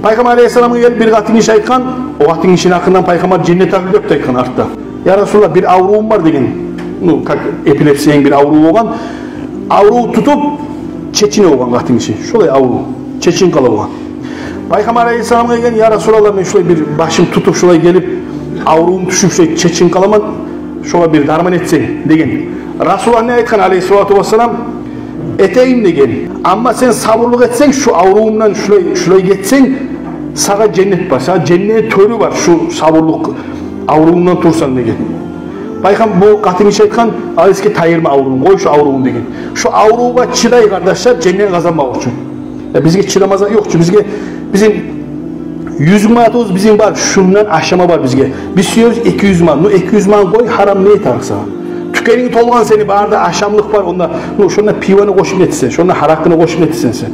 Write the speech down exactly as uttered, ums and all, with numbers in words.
Пайхаммар алейгьиссаламгъа гелип бир къатын гиши айтгъан, о къатын гишини гьакъындан Пайхаммар женнет агьлю деп де айтгъан артда. «Я Расулуллагь, бир аврувум бар», — деген. Ну, как эпилепсияны бир авруву болгъан. Аврув тутуп, чечине болгъан къатын гиши. Шолай аврув, чечинип къала болгъан. Пайхаммар алейгьиссаламгъа гелген: «Я Расулуллагь, мен шулай бир башым тутуп, шулай гелип, аврувум тюшюп, шулай чечинип къаламан, шогъар бир дарман этсенг», — деген. Расулуллагь не айтгъан алейгьиссалату вассалам? «Этейим», — деген. «Амма сен сабурлукъ этсенг, шу аврувунгдан шулай, шулай гетсенг, сагъа женнет бар, сагъа женнет тёрю бар, шу сабурлукъ, аврувунгдан турсанг», — деген. Пайхам-, бу къатын гиши айтгъан: «Ал, эсге тайдырма аврувну, къой шу аврувну», — деген. Шу аврувгъа чыдай, къардашлар, женнет къазанмакъ учун. Э, бизге чыдамазлыкъ ёкъ чу, бизге, бизин юз минг манатыбыз бизин бар, шундан ашама бар бизге. Биз сюебиз эки юз манат. Ну, эки юз манат къой, гьарам не этер сагъа? Тюкенинг толгъан сени, бары да ашамлыкъ бар онда. Ну, шонда пивону къошуп гетсенг, шонда гьаракъыны къошуп гетсенг сен.